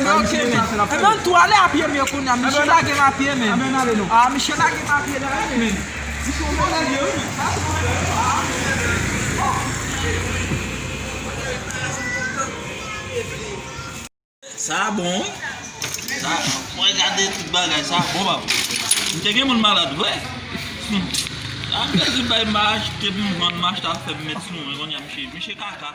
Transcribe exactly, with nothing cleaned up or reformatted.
Ebyen, ok, men. Ebyen, nou tou ale a pye, men, kounye a. Misye lage m a pye, men. Ebyen, n ale, non. Ah, misye lage m a pye, la, men. Misye, on va lage, wi, men. Sa bon, wi. Sa, mwen gade tout bagay, sa bon, papa. M te gen moun malad, vre. Hmm. Sa, m te di bay m achte pou m vann, m achte afè m met sou mwen, kounye a, misye, misye kaka.